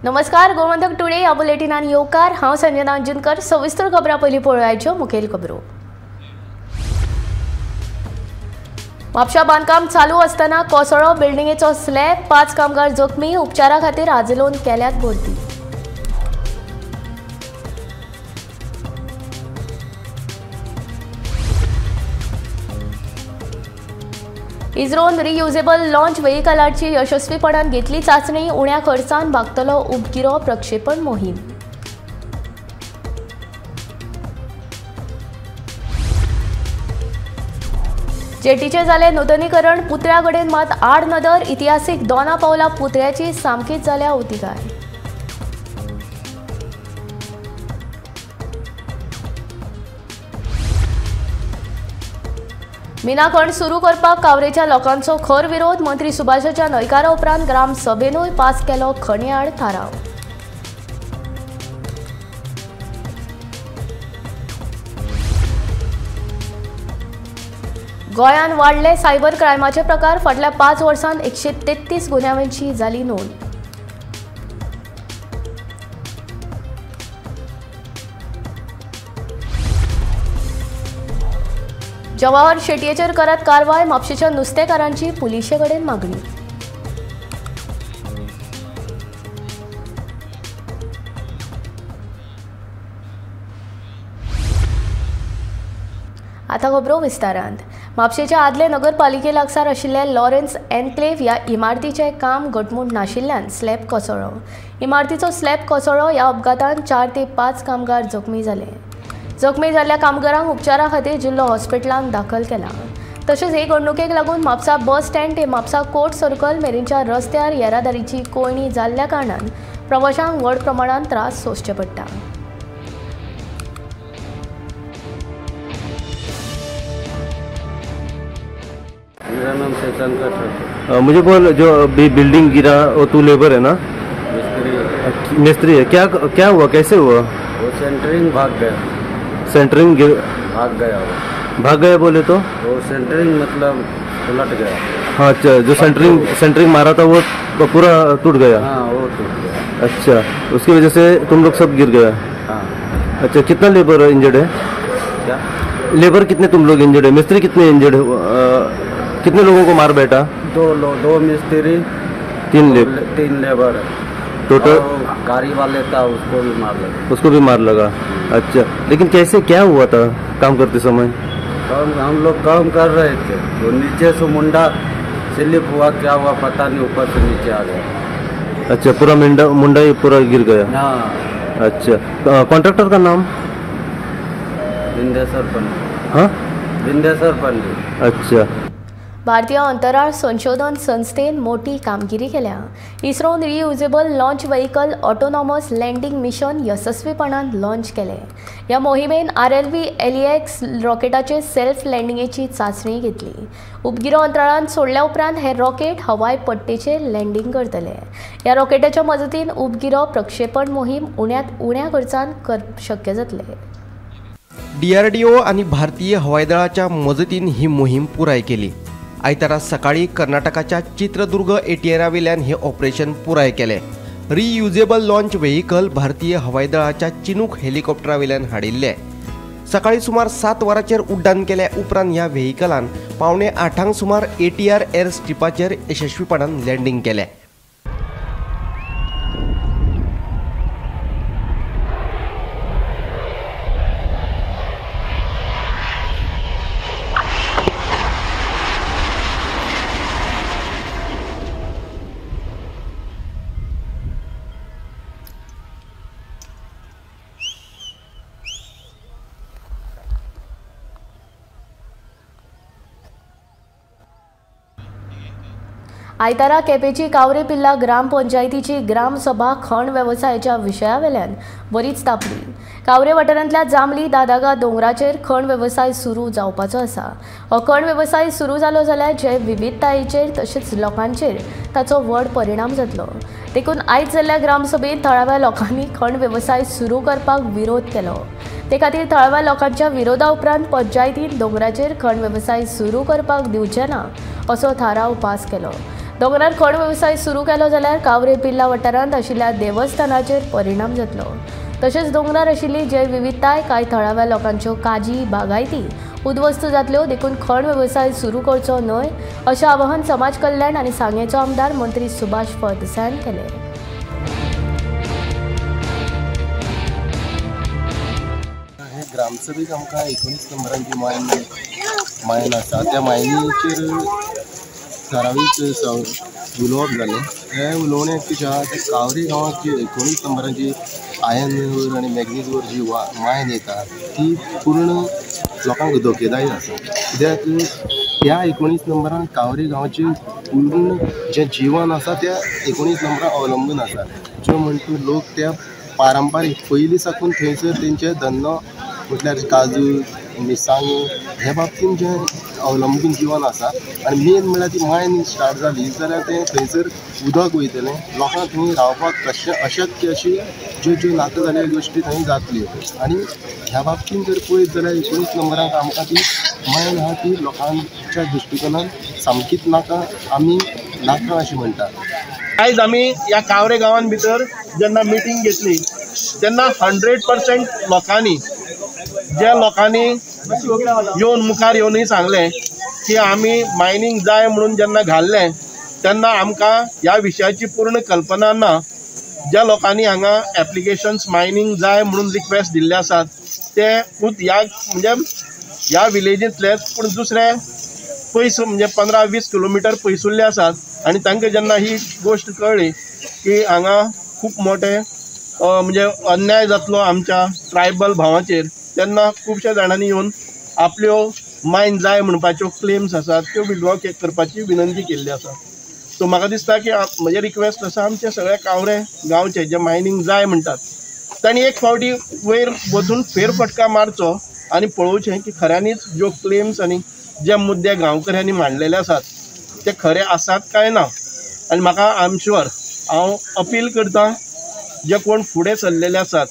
नमस्कार, गोमंतक टुडे ह्या बुलेटिनान येवकार. हांव संजना अंजुनकर. सविस्तर खबरां पयलीं पळोवयाच्यो मुखेल खबरो. म्हापशा बांदकाम चालू आसतना कोसळ्ळो बिल्डिंगेचो स्लॅब, 5 कामगार जखमी, उपचारा खातीर आजलोन केल्यात भरती. इस्रोन रियुजेबल लॉन्च व्हेकलाची यशस्वीपणान घेतली चाचणी, उण्या खर्चान भागतलो उपगिरो प्रक्षेपण मोहीम. जेटीचें जालें नुतनीकरण, पुतळ्या कडेन मात आड नदर, इतिहासीक दोना पावला पुतळ्याची सामकीच जाल्या अवतिकाय. मिना खण सुरू करपाक कावरेच्या लोकांचो खर विरोध, मंत्री सुभाषाच्या न्हयकारा उपरांत ग्रामसभेनूय पास केलो खणी आड थाराव. गोंयांत वाडले सायबर क्रायमाचे प्रकार, फाटल्या 5 वर्सांत 133 गुन्यांवांची जाली नोंद. जवाहर शेटयेचेर करात कारवाय, म्हापशेच्या नुस्तेकारांची पुलिशे कडेन मागणी. आतां खबरो विस्तारांत. म्हापशेच्या आदले नगरपालिके लागसार आशिल्ल्या लॉरेन्स एन्क्लेव्ह ह्या इमारतीचें काम घटमूट नाशिल्ल्यान स्लॅब कोसळ्ळो. इमारतीचो स्लॅब कोसळ्ळो. ह्या अपघातान 4 ते 5 कामगार जखमी जाले. जखमी जाल्ल्या कामगारांक उपचारा खातीर जिल्लो हॉस्पिटलांत दाखल केला. तशेंच हे घडणुकेक लागून म्हापसा बस स्टँड ते म्हापसा कोर्ट सर्कल मेरेनच्या रस्त्यार येरादारीची कोंयडी जाल्ल्या कारणान प्रवाशांक व्हड प्रमाणांत त्रास सोंसचे पडटा. मेरा नाम शंकर. मुझे बोल, जो अभी बिल्डिंग गिरा वो तू लेबर है ना? मिस्त्री. मिस्त्री है. क्या क्या हुआ, कैसे हुआ? वो सेंटरिंग भाग गया. सेंटरिंग भाग गया. वो भाग गया बोले तो? वो सेंटरिंग मतलब उलट गया. हाँ, अच्छा, जो सेंटरिंग सेंटरिंग मारा था वो पूरा टूट गया. हाँ, वो टूट गया. अच्छा, उसकी वजह से तुम लोग सब गिर गया. हाँ. अच्छा, कितना लेबर इंजर्ड है? क्या लेबर कितने तुम लोग इंजर्ड है? मिस्त्री कितने इंजर्ड है? कितने लोगों को मार बैठा? 2 मिस्त्री, 3 लेबर टोटल. गाड़ी वाले था उसको भी मार लगा. उसको भी मार लगा. अच्छा, लेकिन कैसे क्या हुआ था काम करते समय? हम लोग काम कर रहे थे तो नीचे से मुंडा स्लिप हुआ, क्या हुआ पता नहीं, ऊपर से नीचे आ गया. अच्छा, पूरा मुंडा मुंडा ही पूरा गिर गया. हाँ. अच्छा, कॉन्ट्रैक्टर का नाम? बिंदेश्वर पंडित. हाँ, बिंदेश्वर पंडित. अच्छा. भारतीय अंतराळ संशोधन संस्थेन मोठी कामगिरी केल्या. इस्रोन reusable launch vehicle autonomous landing mission यशस्वीपणान launch केलें. ह्या मोहिमेन RLV LEX रॉकेटाचे सेल्फ लँडिंगेची चांचणी घेतली. उपगिरो अंतराळांत सोडल्या उपरांत हे रॉकेट हवाई पट्टेचेर लँडींग करतले. ह्या रॉकेटाच्या मजतीन उपगिरो प्रक्षेपण मोहीम उण्यांत उण्या खर्चान करप शक्य जातलें. DRDO आनी भारतीय हवाई दळाच्या मजतीन ही मोहीम पुराय केली. आयतारा सकाळी कर्नाटकाच्या चित्रदुर्ग ATR वेल्यान हे ऑपरेशन पुराय केलें. रियुजेबल लॉन्च व्हेकल भारतीय हवाई दळाच्या चिनूक हेलिकॉप्टरा वेल्यान हाडिल्लें. सकाळी सुमार 7 वरांचेर उड्डाण केल्या उपरांत ह्या व्हेकलान 7:45 सुमार ATR air स्ट्रिपाचेर यशस्वीपणान लँडींग केलें. आयतारा केपेची कावरे पिल्ला ग्रामपंचायतीची ग्रामसभा खण वेवसायाच्या विशयावेल्यान बरीच तापली. कावरे वाठारांतल्या जांबली दादागा दोंगराचेर खण वेवसाय सुरू जावपाचो आसा. हो खण वेवसाय सुरू जालो जाल्यार जैव विविधतायेचेर तशेंच लोकांचेर ताचो व्हड परिणाम जातलो. देखून आयज जाल्ल्या ग्रामसभेंत थळाव्या लोकांनी खण वेवसाय सुरू करपाक विरोध केलो. ते खातीर थळाव्या लोकांच्या विरोधा उपरांत पंचायतीन दोंगराचेर खण वेवसाय सुरू करपाक दिवचे ना असो थाराव पास केलो. दोंगरार खण वेवसाय सुरू केलो जाल्यार कावरे पिल्ला वाठारांत आशिल्ल्या देवस्थानाचेर परिणाम जातलो. तशेंच दोंगरार आशिल्ली जैवविविधताय कांय थळाव्या लोकांच्यो काजी बागायती उद्ध्वस्त जातल्यो, देखून खण वेवसाय सुरू करचो न्हय अशें आवाहन समाज कल्याण आनी सांगेचो आमदार मंत्री सुभाष फळदेसायान केलें. ग्रामसभेक आमकां 19 नंबरांची मायन आसा, त्या मायनीचेर थारावीक उलोवप जालें. हें उलोवण्याक कितें आहा, ते कावरे गांवांत जी 19 नंबरांची आयन वर आनी मॅग्नीज वर जी मायन येता ती पूर्ण लोकांक धोकेदायक आसा. कित्याक ह्या 19 नंबरान कावरे गांवचें पूर्ण जें जिवन आसा त्या 19 नंबरान अवलंबून आसा. ज्यो म्हणटा लोक त्या पारंपारीक पयलीं साकून थंयसर तेंचे धंदो म्हटल्यार काजू मिरसांगो हे बाबतीन जें अवलंबून जिवन आसा. आनी मेन म्हळ्यार ती मायन स्टार्ट जाली जाल्यार तें थंयसर उदक वयतलें, लोकांक थंय रावपाक कशें अशक्य अशी ज्यो ज्यो नाका जाल्यो गोश्टी थंय जातल्यो. आनी ह्या बाबतीन जर पळयत जाल्यार 19 नंबराक आमकां ती मायन आहा ती लोकांच्या दृश्टिकोनान सामकीच नाका, आमी नाका अशें म्हणटा. आयज आमी ह्या कावरे गांवान भितर जेन्ना मिटींग घेतली तेन्ना 100% लोकांनी, ज्या लोकांनी येवन मुखार येवनूय सांगलें की आमी मायनींग जाय म्हणून जेन्ना घाल्लें तेन्ना आमकां ह्या विशयाची पूर्ण कल्पना ना. ज्या लोकांनी हांगा एप्लिकेशन्स मायनींग जाय म्हणून रिक्वेस्ट दिल्ले आसात ते खूद ह्या म्हणजे ह्या विलेजींतलेच, पूण दुसरे पयस म्हणजे 15-20 किलोमिटर पयसुल्ले आसात. आनी तांकां जेन्ना ही गोश्ट कळ्ळी की हांगा खूब मोठे म्हणजे अन्याय जातलो आमच्या ट्रायबल भावांचेर, तेन्ना खुबश्या जाणांनी येवन आपल्यो मायन जाय म्हणपाच्यो क्लेम्स आसात त्यो विड्रॉ करपाची विनंती केल्ली आसा. सो म्हाका दिसता की म्हजें रिक्वेस्ट आसा आमचे सगळे कावरे गांवचे जे मायनींग जाय म्हणटात तांणी एक फावटी वयर वचून फेरफटका मारचो आनी पळोवचें की खऱ्यांनीच ज्यो क्लेम्स आनी जे मुद्दे गांवकऱ्यांनी मांडलेले आसात ते खरे आसात काय ना. आनी म्हाका I am sure, हांव अपील करता जे कोण फुडें सरलेले आसात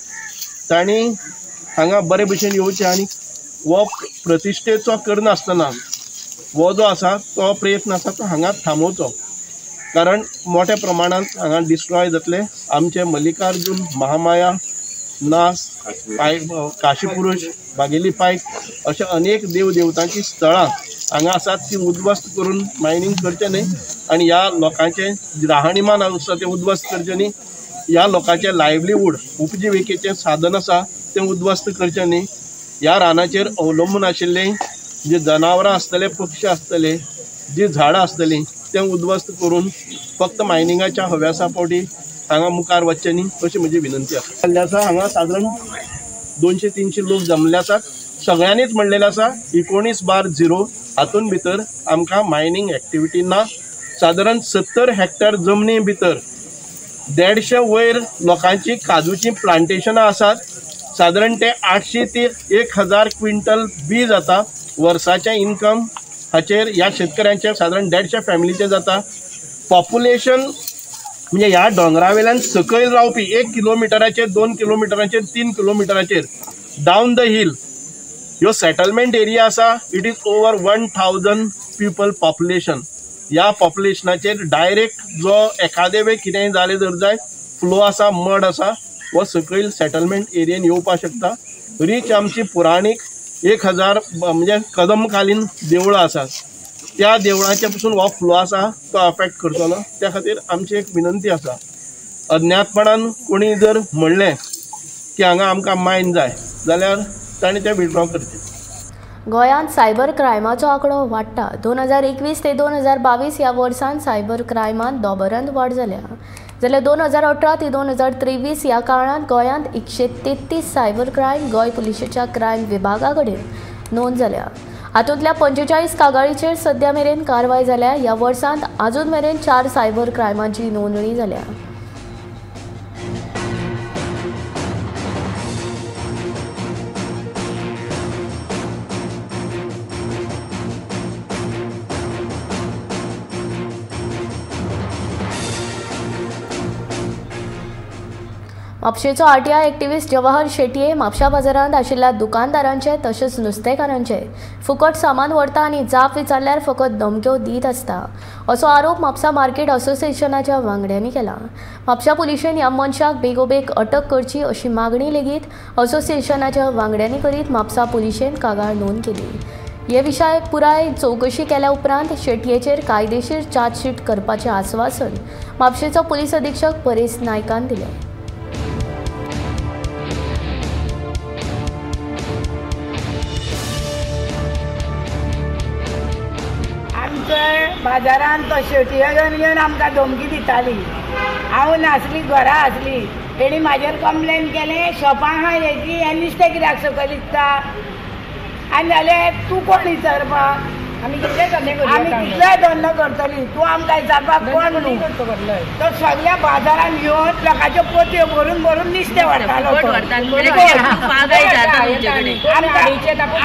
तांणी हांगा बरे भशेन येवचें आनी हो प्रतिश्ठेचो करनासतना हो जो आसा तो प्रयत्न आसा तो हांगा थांबोवचो, कारण मोठ्या प्रमाणांत हांगा डिस्ट्रॉय जातले आमचे मल्लिकार्जून, महामाया, नास, काशीपुरुष, बागेली पायक अशे अनेक देव देवतांची स्थळां हांगा आसात ती उद्ध्वस्त करून मायनींग करचें न्हय आनी ह्या लोकांचें राहणीमान आसा तें उद्ध्वस्त करचें न्हय, ह्या लोकांचें लायवलीहूड उपजिविकेचें साधन आसा तें उद्ध्वस्त करचें न्हय. ह्या रानाचेर अवलंबून आशिल्लें जी जनावरां आसतले, पक्षी आसतले, जी झाडां आसतलीं तें उद्ध्वस्त करून फक्त मायनिंगाच्या हव्यासा पोटी हांगा मुखार वचचें न्ही अशी म्हजी विनंती आसा. जाल्लें आसा हांगा सादारण 200-300 लोक जमले आसात. सगळ्यांनीच म्हणलेलें आसा 19/0 हातून भितर आमकां मायनींग एक्टिविटी ना. सादारण 70 हेक्टर जमनी भितर 150 वयर लोकांची काजूची प्लांटेशनां आसात. सादारण ते 800 ते 1000 क्विंटल बी जाता वर्साचें इनकम हाचेर ह्या शेतकऱ्यांचें सादारण 150 फॅमिलीचें जाता. पॉप्युलेशन म्हणजे ह्या दोंगरा वयल्यान सकयल रावपी 1 किलोमिटराचेर, 2 किलोमिटराचेर, 3 किलोमिटराचेर डावन the hill ह्यो सेटलमेंट एरिया आसा. It is over 1000 people population. ह्या पॉप्युलेशनाचेर डायरेक्ट जो एखादे वेळ कितेंय जालें जर जाय फ्लो आसा, मड आसा, हो सकयल सेटलमेंट एरियेन येवपाक शकता. रीच आमची पुराणीक 1000 म्हणजे कदमकालीन देवळां आसात, त्या देवळांचे पसून हो फ्लो आसा तो अफेक्ट करतलो. त्या खातीर आमची एक विनंती आसा, अज्ञातपणान कोणी जर म्हणलें की हांगा आमकां मायन जाय जाल्यार ताणें तें विड्रॉ करचें. गोंयांत सायबर क्रायमाचो आंकडो वाडटा. 2021 ते 2022 ह्या वर्सांत सायबर क्रायमांत दोबरांत वाड जाल्या. जाल्यार 2018 ते 2023 ह्या काळांत गोंयांत 133 सायबर क्रायम गोंय पुलिशेच्या क्रायम विभागा कडेन नोंद जाल्या. हातूंतल्या 45 कागाळीचेर सद्या मेरेन कारवाय जाल्या. ह्या वर्सांत आजून मेरेन 4 सायबर क्रायमांची नोंदणी जाल्या. म्हापशेचो आरटीआय एक्टिविस्ट जवाहर शेटये म्हापशा बाजारांत आशिल्ल्या दुकानदारांचे तशेंच नुस्तेकारांचे फुकट सामान व्हरता आनी जाप विचारल्यार फकत धमक्यो दीत आसता असो आरोप म्हापसा मार्केट असोसिएशनाच्या वांगड्यांनी केला. म्हापशा पुलिशेन ह्या मनशाक बेगोबेग अटक करची अशी मागणी लेगीत असोसिएशनाच्या वांगड्यांनी करीत म्हापसा पुलिशेन कागाळ नोंद केली. हे विशय पुराय चवकशी केल्या उपरांत शेटयेचेर कायदेशीर चार्जशीट करपाचें आस्वासन म्हापशेचो पुलीस अधीक्षक परेश नायकान दिलें. आमचे बाजारान तो शेटये घेवन आमकां धमकी दिताली. हांव नासली घरा आसली, तेणी म्हाजेर कंप्लेन केलें शॉपां आहा हेची हें नुस्तें कित्याक सकयल विकता आनी जाल्यार तूं कोण विचारपाक, आमी कितलोय धंदो करतली, तूं आमकां विचारपाक कोण न्हू. तो सगळ्या बाजारान येवन लोकांच्यो पोतयो भरून भरून नुस्तें व्हरतालो.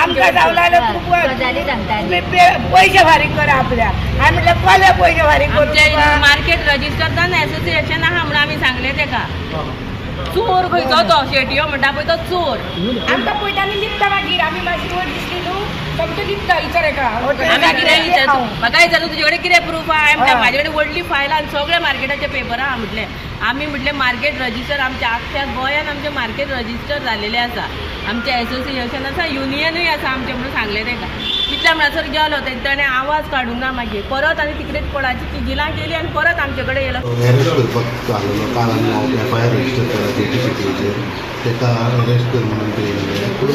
आमकां जावला तुमी पयशे फारीक करा आपल्या. हांवें म्हटलें कोले पयशे फारीक करूं? मार्केट रजिस्टर एसोसिएशन आहा म्हणून आमी सांगलें तेका. चोर खंयचो तो शेटयो म्हणटा पळय तो चोर. आमकां पळयता आनी लिपता मागीर आमी मातशी वयर दिसली न्हू समजून लिपता विचार एका. आमी कितें विचारता म्हाका विचारता तुजे कडेन कितें प्रूफ आहा? हांवें म्हटलें म्हाजे कडेन व्हडली फायल आनी सगळे मार्केटाचे पेपर आहा. म्हटलें आमी म्हटलें मार्केट रजिस्टर आमच्या आख्ख्या गोंयान आमचें मार्केट रजिस्टर जाल्लेलें आसा, आमचें एसोसिएशन आसा, युनियनूय आसा आमचें म्हणून सांगलें तेका. तितल्या म्हणसर गेलो ताणें आवाज काडूंक ना मागीर परत आनी तिकडेच कोणाची किजिलां केली आनी परत आमचे कडेन येयलो. एरेस्ट करपाक आसलेलो काल आमी एफ I R register केला जेटी सिटीचेर, ताका अरेस्ट कर म्हणून ते येयले. पूण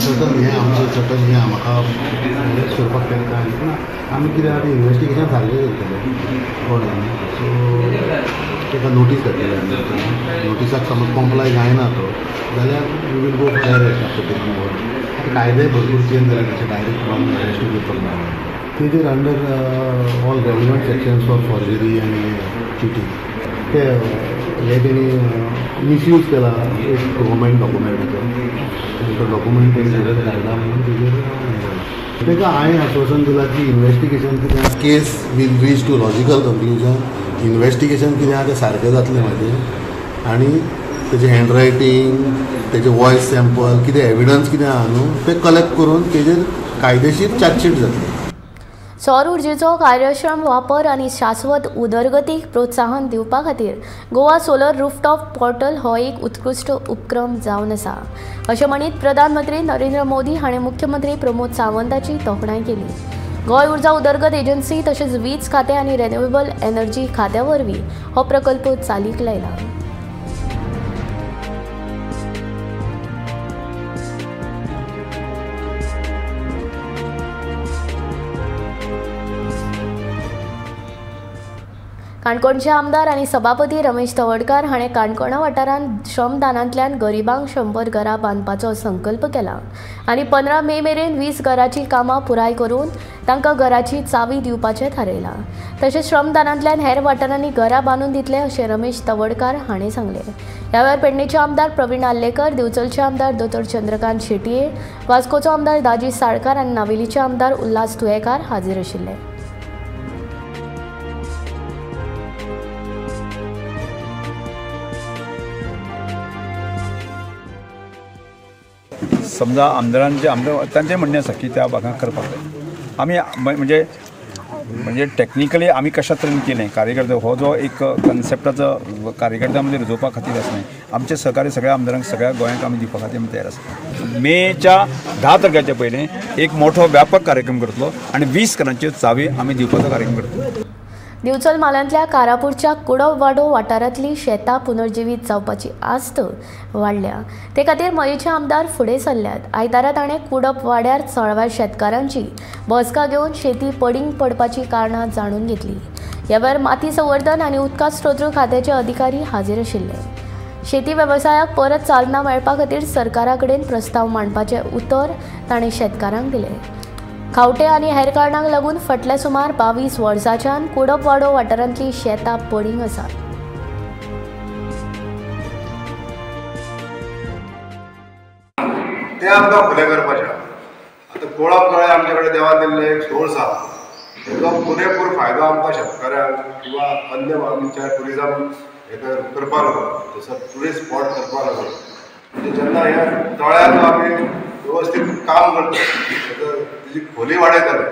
सर्टन हें आमचें सर्टन हें म्हाका अरेस्ट करपाक तांकां आनी पूण आमी कितें आतां इन्वेस्टिगेशन सारकें करतले कोण सो ताका नोटीस धाडटले आमी. नोटिसाक समज कॉम्प्लाय जायना तो जाल्यार we will go for arrest after taking over. कायदे भरपूर चेंज जाले तशें डायरेक्ट कोणाक अरेस्ट करपाक मेळना. तेजेर under all relevant sections for forgery आनी चिटींग ते हे तेणी मिसयूज केला एक गव्हर्मेंट डॉक्युमेंटाचो, तो डॉक्युमेंट तेणी सगळें धाडला म्हणून तेजेर ताका हांवें आश्वासन दिलां की इन्वेस्टिगेशन कितें case will reach to logical conclusion. Investigation कितें आहा तें सारकें जातलें म्हाजें आनी तेजें हँडरायटींग, तेजें वॉयस सॅम्पल, कितें एविडन्स कितें आहा न्हू तें कलेक्ट करून तेजेर कायदेशीर चार्जशीट जातली. सौर उर्जेचो कार्यक्षम वापर आनी शाश्वत उदरगतीक प्रोत्साहन दिवपा खातीर गोवा सोलर रूफटॉप पोर्टल हो एक उत्कृश्ट उपक्रम जावन आसा अशें म्हणीत प्रधानमंत्री नरेंद्र मोदी हाणें मुख्यमंत्री प्रमोद सावंताची तोखणाय केली. गोंय उर्जा उदरगत एजन्सी तशेंच वीज खातें आनी रेन्युएबल एनर्जी खात्या वरवीं हो प्रकल्प चालीक लायला. काणकोणचे आमदार आनी सभापती रमेश तवडकार हाणें काणकोणा वाठारांत श्रमदानांतल्यान गरिबांक 100 घरां बांदपाचो संकल्प केला आनी 15 मे मेरेन 20 घराचीं कामां पुराय करून तांकां घराची चावी दिवपाचें थारायलां. तशेंच श्रमदानांतल्यान हेर वाठारांनी घरां बांदून दितले अशें रमेश तवडकार हाणें सांगलें. ह्या वेळार पेडणेचे आमदार प्रवीण आर्लेकर, दिवचलचे आमदार दोतोर चंद्रकांत शेटये, वास्कोचो आमदार दाजी साळकार आनी नावेलीचे आमदार उल्हास तुयेकार हाजीर आशिल्ले. समजा आमदारांचे आमदार तांचें म्हणणें आसा की त्या भागांत करपाक जाय. आमी म्हणजे म्हणजे टॅक्निकली आमी कशा तरेन केलें कार्यकर्ते हो जो एक कन्सेप्टाचो कार्यकर्त्या मदीं रुजोवपा खातीर आसलें आमचें सहकार्य सगळ्या आमदारांक सगळ्या गोंयांक आमी दिवपा खातीर आमी तयार आसा. मेच्या 10 तारखेच्या पयलीं एक मोठो व्यापक कार्यक्रम करतलो आनी 20 घरांच्यो चावी आमी दिवपाचो कार्यक्रम करतलो. दिवचल म्हालांतल्या कारापूरच्या कुडववाडो वाठारांतली शेतां पुनर्जिवीत जावपाची आस्त वाडल्या. ते खातीर मयेचे आमदार फुडें सरल्यात. आयतारा ताणें कुडपवाड्यार थळाव्या शेतकारांची बसका घेवन शेती पडींग पडपाची कारणां जाणून घेतली. ह्या वेळार माती संवर्धन आनी उदका स्रोत खात्याचे अधिकारी हाजीर आशिल्ले. शेती वेवसायाक परत चालना मेळपा खातीर सरकारा कडेन प्रस्ताव मांडपाचें उतर ताणें शेतकारांक दिलें. खावटे आनी हेर कारणांक लागून फाटल्या सुमार 22 वर्सांच्यान कुडपवाडो वाठारांतली शेतां पडींग आसात. ते आमकां फुडें करपाचें. आतां कोळप तळें आमचे कडेन देवान दिल्लें एक सोर्स आहा, तेजो पुरेपूर फायदो आमकां शेतकऱ्यांक किंवा अन्य आमच्या ट्युरिजम हे करपाक लागून थंयसर ट्युरिस्ट स्पॉट करपाक लागून म्हणजे जेन्ना ह्या तळ्याचो आमी वेवस्थीत काम करता तेजी खोली वाडयताले,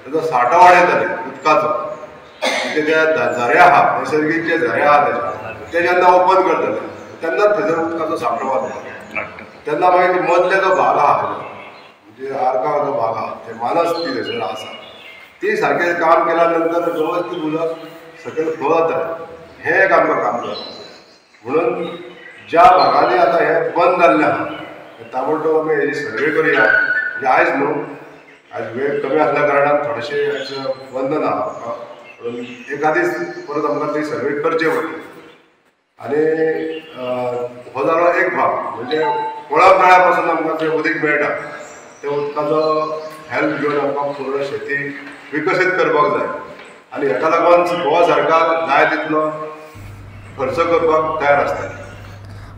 तेजो सांठो वाडयताले उदकाचो, म्हणजे जे झरे आहा नैसर्गीक जे झरे आहा तेजे ते जेन्ना ओपन करतले तेन्ना थंयसर उदकाचो सांठो वाडटा। तेन्ना मागीर मदले जो भाग आहा म्हणजे आरगांव जो भाग आहा ते मानस ती थंयसर आसा ती सारकें काम केल्या नंतर वेवस्थीत उदक सकयल फ्लो जाता। हें एक आमकां काम करता म्हणून ज्या भागांनी आतां हें बंद जाल्लें आहा ताबडतोब आमी हेजी सर्वे करुया। म्हणजे आयज न्हू, आयज वेळ कमी आसल्या कारणान थोडेशें आयज बंधन आहा, पूण एका दीस परत आमकां ती सर्वे करची पडटली। आनी हो जालो एक भाग म्हणजे कोळप तळ्या पासून आमकां जें उदीक मेळटा त्या उदकाचो हेल्प घेवन आमकां पूर्ण शेती विकसीत करपाक जाय आनी हेका लागून गोवा सरकार जाय तितलो खर्च करपाक तयार आसतलें।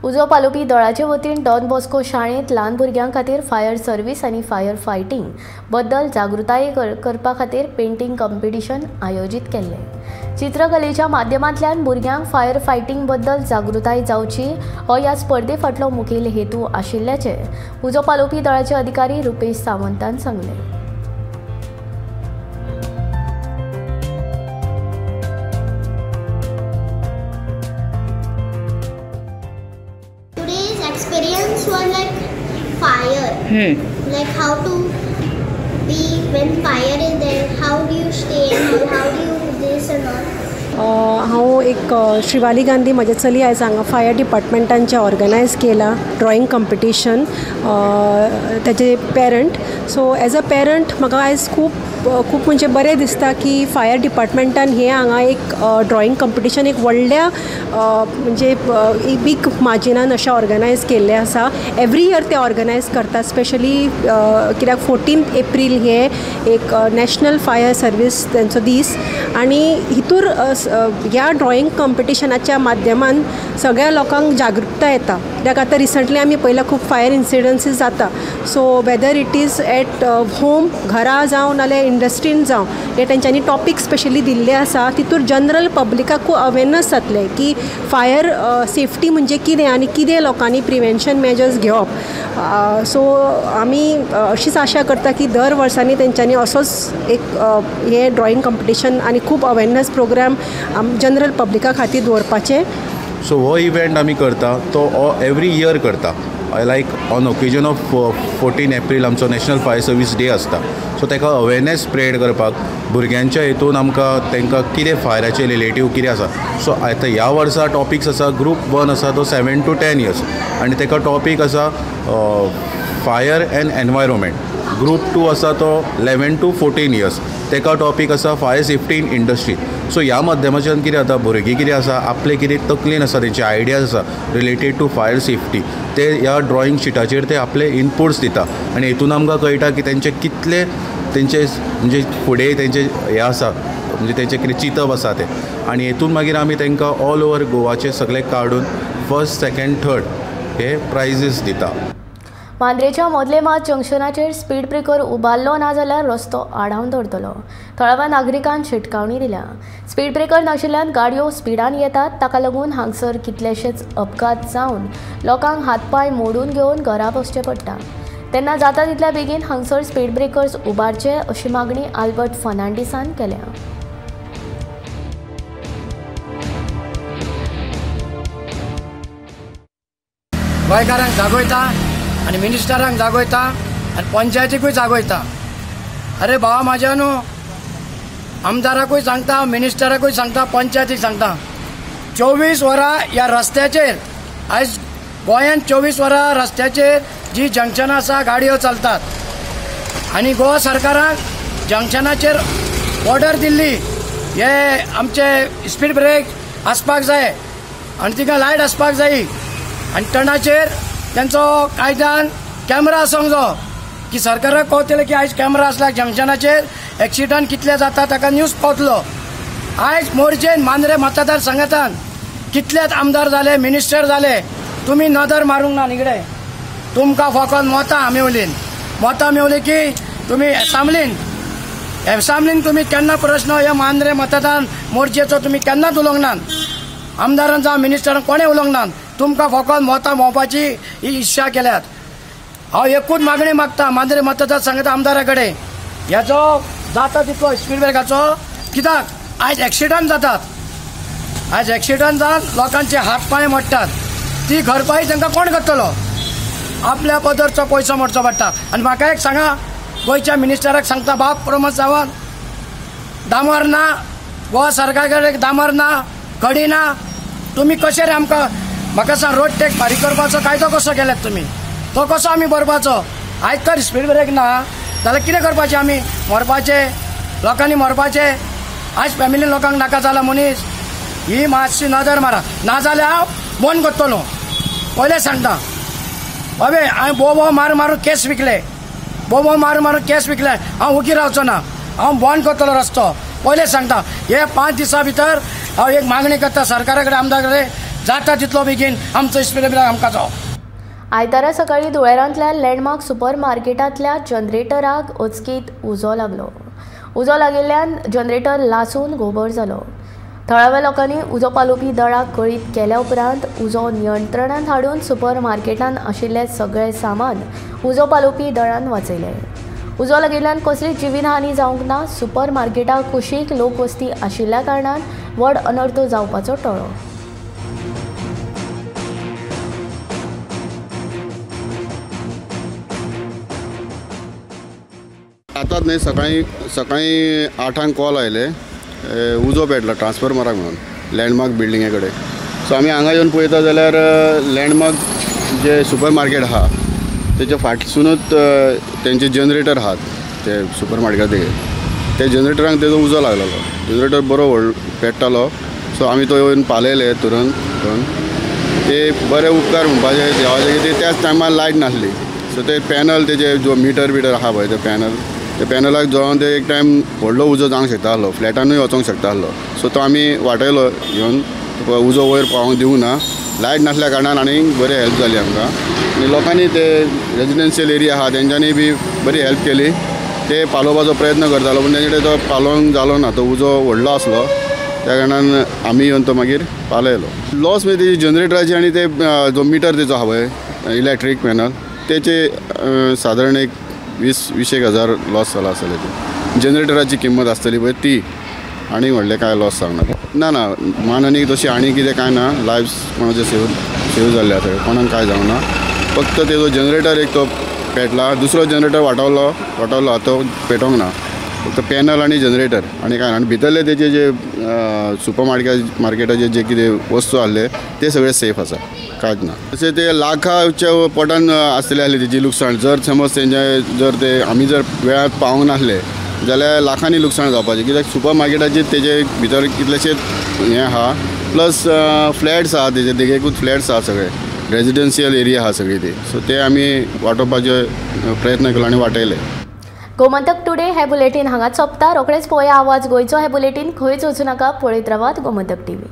उजो पालोवपी दळाचे वतीन डॉन बॉस्को शाळेंत ल्हान भुरग्यां खातीर फायर सर्वीस आनी फायर फायटींग बद्दल जागृताय करपा खातीर पेंटींग कॉम्पिटिशन आयोजीत केल्लें। चित्रकलेच्या माध्यमांतल्यान भुरग्यांक फायर फायटींग बद्दल जागृताय जावची हो ह्या स्पर्धे फाटलो मुखेल हेतू आशिल्ल्याचें उजो पालोवपी दळाचे अधिकारी रुपेश सावंतान सांगलें। Experience was like fire. Like how to be when fire is there, how do you stay and how do you this and all. हांव एक श्रीवाली गांधी म्हजें चली आयज हांगा फायर डिपार्टमेंटांचें ऑर्गनायज केलां ड्रॉइंग कॉम्पिटिशन ताजे parent. So as a parent म्हाका आयज खूब खूब म्हणजे बरें दिसता की फायर डिपार्टमेंटान हें हांगा एक ड्रॉइंग कॉम्पिटिशन एक व्हडल्या म्हणजे बीग मार्जिनान अशें ऑर्गनायज केल्लें आसा। एवरी इयर ते ऑर्गनायज करतात, स्पेशली कित्याक 14 एप्रील हे एक नॅशनल फायर सर्वीस तेंचो दीस आनी हितूर ह्या ड्रॉइंग कॉम्पिटिशनाच्या माध्यमान सगळ्या लोकांक जागृताय येता। कित्याक आतां रिसंटली आमी पळयलां खूब फायर इन्सिडन्सीस जाता। So whether it is at home घरा जावं नाल्यार इंडस्ट्रीन जावं हे तेंच्यांनी टॉपीक स्पेशली दिल्ले आसा। तितूर जनरल पब्लिकाक खूब अवेरनस जातलें की फायर सेफ्टी म्हणजे कितें आनी कितें लोकांनी प्रिवेन्शन मेजर्स घेवप। सो आमी अशीच आशा करता की दर वर्सांनी तेंच्यांनी असोच एक हें ड्रॉइंग कॉम्पिटिशन आनी खूब अवेरनस प्रोग्राम जनरल पब्लिका खातीर दवरपाचें। सो हो इव्हेंट आमी करता तो एवरी इयर करता, लायक ऑन ओकेजन ऑफ 14 एप्रील आमचो नॅशनल फायर सर्वीस डे आसता। सो ताका अवेरनेस स्प्रेड करपाक भुरग्यांच्या हितून आमकां तांकां कितें फायराचें रिलेटीव कितें आसा। सो आतां ह्या वर्सा टॉपिक्स आसा ग्रूप 1 आसा तो 7 to 10 years आनी ताका टॉपीक आसा फायर एंड एनवायरोमेंट। ग्रूप 2 आसा तो 11 to 14 years ताका टॉपीक आसा fire safety in industry. So ह्या माध्यमाच्यान कितें जाता भुरगीं कितें आसा आपले कितें तकलेन आसा तेंचे आयडियाज आसा रिलेटेड टू फायर सेफ्टी ते ह्या ड्रॉइंग शिटाचेर ते आपले इनपुट्स दिता आनी हितून आमकां कळटा की तेंचे कितले तेंचे म्हणजे फुडें तेंचे हें आसा म्हणजे तेंचें कितें चिंतप आसा तें आनी हितून मागीर आमी तांकां ऑल ओवर गोवाचे सगळे काडून 1st 2nd 3rd हे प्रायजीस दिता। मांद्रेच्या मोदले मात जंक्शनाचेर स्पीड ब्रेकर उबारलो ना जाल्यार रस्तो आडावन दवरतलो। थळाव्या नागरिकांक शिटकावणी दिल्या। स्पीड ब्रेकर नाशिल्ल्यान गाडयो स्पिडान येतात, ताका लागून हांगसर कितलेशेच अपघात जावन लोकांक हातपांय मोडून घेवन घरा बसचें पडटा। तेन्ना जाता तितल्या बेगीन हांगसर स्पीड ब्रेकर्स उबारचे अशी मागणी आल्बर्ट फर्नांडीसान केल्या। गोंयकारांक जागयता आनी मिनिस्टरांक जागयता आनी पंचायतीकूय जागयता। अरे भावा म्हाज्या न्हू आमदाराकूय सांगता, मिनिस्टराकूय सांगता, पंचायतीक सांगता, 24 वरां ह्या रस्त्याचेर आयज गोंयांत 24 वरां रस्त्याचेर जी जंक्शनां आसा गाडयो चलतात आनी गोवा सरकारान जंक्शनाचेर ऑर्डर दिल्ली हे आमचे स्पीड ब्रेक आसपाक जाय आनी तिका लायट आसपाक जाय आनी टर्नाचेर तेंचो कायद्यान कॅमेरा आसूंक जायो की सरकाराक कळटलें की आयज कॅमेरा आसला जंक्शनाचेर एक्सिडंट कितले जाता ताका न्यूज पावतलो। आयज मोर्जेन मांद्रे मतदारसंघांत कितलेच आमदार जाले, मिनिस्टर जाले, तुमी नदर मारूंक ना निगडे। तुमकां फकत मतां मेवलीं, मतां मेवली की तुमी एसांब्लीन एसांब्लीन तुमी केन्ना प्रश्न ह्या मांद्रे मतदान मोर्चेचो तुमी केन्नाच उलोवंक ना। आमदारान जावं मिनिस्टरान कोणें उलोवंक ना. तुमकां फकत मतां भोंवपाची ही इच्छा केल्यात. हांव एकूच मागणी मागता मांद्रे मतदार संघाच्या आमदारा कडेन, हेचो जाता तितलो स्पीड ब्रेकाचो, कित्याक आयज एक्सिडंट जातात, आयज एक्सिडंट जावन लोकांचे हात पांय मोडटात, ती भरपाई तांकां कोण करतलो? आपल्या पदरचो पयसो मोडचो पडटा. आनी म्हाका एक सांगा, गोंयच्या मिनिस्टराक सांगता, बाब प्रमोद सावंत, डामर ना, गोवा सरकारा कडेन डामर ना, खडी ना, तुमी कशें रे आमकां म्हाका सांग रोड टॅक्स फारीक करपाचो कायदो कसो केल्यात तुमी, तो कसो आमी भरपाचो? आयज तर स्पीड ब्रेक ना जाल्यार कितें करपाचें आमी? मरपाचें, लोकांनी मरपाचें? आयज फॅमिली लोकांक नाका जाला मनीस. ही मातशी नदर मारा, नाजाल्यार हांव बंद करतलो, पयलें सांगता. बाबे हांवें बोबो मार मारून केस विकले, बोबो मार मारून केस विकले, हांव उगी रावचो ना, हांव बंद करतलो रस्तो, पयलें सांगता. हे 5 दिसां भितर हांव एक मागणी करता सरकारा कडेन, आमदारा कडेन, जाता तितलो बेगीन आमचो स्पीड ब्रेक आमकां जावो. आयतारा सकाळीं धुळेरांतल्या लँडमार्क सुपर मार्केटांतल्या जनरेटराक अचकीत उजो लागलो. उजो लागिल्ल्यान जनरेटर लासून गोबर जालो. थळाव्या लोकांनी उजो पालोवपी दळाक कळीत केल्या उपरांत उजो नियंत्रणांत हाडून सुपर मार्केटांत आशिल्लें सगळें सामान उजो पालोवपी दळान वाचयलें. उजो लागिल्ल्यान कसलीच जिवीतहानी जावंक ना. सुपर मार्केटा कुशीक लोकवस्ती आशिल्ल्या कारणान व्हड अनर्थ जावपाचो टळ्ळो. आतांच न्हय, सकाळीं सकाळीं 8 कॉल आयले, उजो पेटला ट्रान्सफॉर्मराक म्हणून लँडमार्क बिल्डिंगे कडेन. सो आमी हांगा येवन पळयता जाल्यार लँडमार्क जे सुपर मार्केट आहा तेच्या फाटसुनूच तेंचे जनरेटर आहात, ते सुपर मार्केटाक ते जनरेटरांक तेजो उजो लागलेलो. जनरेटर बरो व्हड पेट्टालो. सो आमी तो येवन पालयले तुरंत. ते बरे उपकार म्हणपाचे देवाचे की ते त्याच टायमार लायट नासली. सो ते पॅनल तेजे जो मिटर बिटर आहा पळय ते पॅनल, ते पॅनलाक जळोवन ते एक टायम व्हडलो उजो जावंक शकता आसलो, फ्लॅटानूय वचोंक शकता आसलो. सो तो आमी वाटयलो घेवन, उजो वयर पावोवंक दिवंक ना. लायट नासल्या कारणान आनी बरी हेल्प जाली आमकां. आनी लोकांनी ते रेजिडेन्शियल एरिया आहा तेंच्यांनी बी बरी हेल्प केली. ते पालोवपाचो प्रयत्न करतालो पूण तेंचे कडेन तो पालोवंक जालो ना, तो उजो व्हडलो आसलो त्या कारणान आमी येवन तो मागीर पालयलो. लॉस म्हणजे तेजी जनरेटराची आनी ते जो मिटर तेजो आहा पळय इलेक्ट्रीक पॅनल तेचे सादारण एक 20-21 हजार लॉस जाला आसतले. ते जनरेटराची किंमत आसतली पळय ती, आनी व्हडलें कांय लॉस जावंक ना. ना ना मानहानी तशी आनी कितें कांय ना, लायव्स कोणाचे सेव जाल्ले आसा, कोणाक कांय जावंक ना. फक्त तेजो जनरेटर एक तो पेटला, दुसरो जनरेटर वाटावलो तो पेटोवंक ना, फक्त पॅनल आनी जनरेटर आनी कांय ना. आनी भितरले तेजे जे सुपर मार्केटाचे जे कितें वस्तू आहले ते सगळे सेफ आसा, कांयच ना. तशें ते लाखाच्या पोटान आसतले आहले तेजी लुकसाण. जर समज तेंचे जर ते आमी जर वेळार पावोंक नासले जाल्यार लाखांनी लुकसाण जावपाचें, कित्याक सुपर मार्केटाचे तेजे भितर कितलेशेच हें आहा, प्लस फ्लॅट्स आहा तेजे देगेकूच फ्लॅट्स आहा, सगळे रेजिडेन्शियल एरिया आहा सगळी ती. सो ते आमी वाटोवपाचे प्रयत्न केलो आनी वाटयले. गोमंतक टुडे हे बुलेटीन हांगाच सोंपता. रोखडेच पळोवया आवाज गोंयचो हे बुलेटीन. खंयच वचूं नाका, पळयत रावात गोमंतक टीव्ही.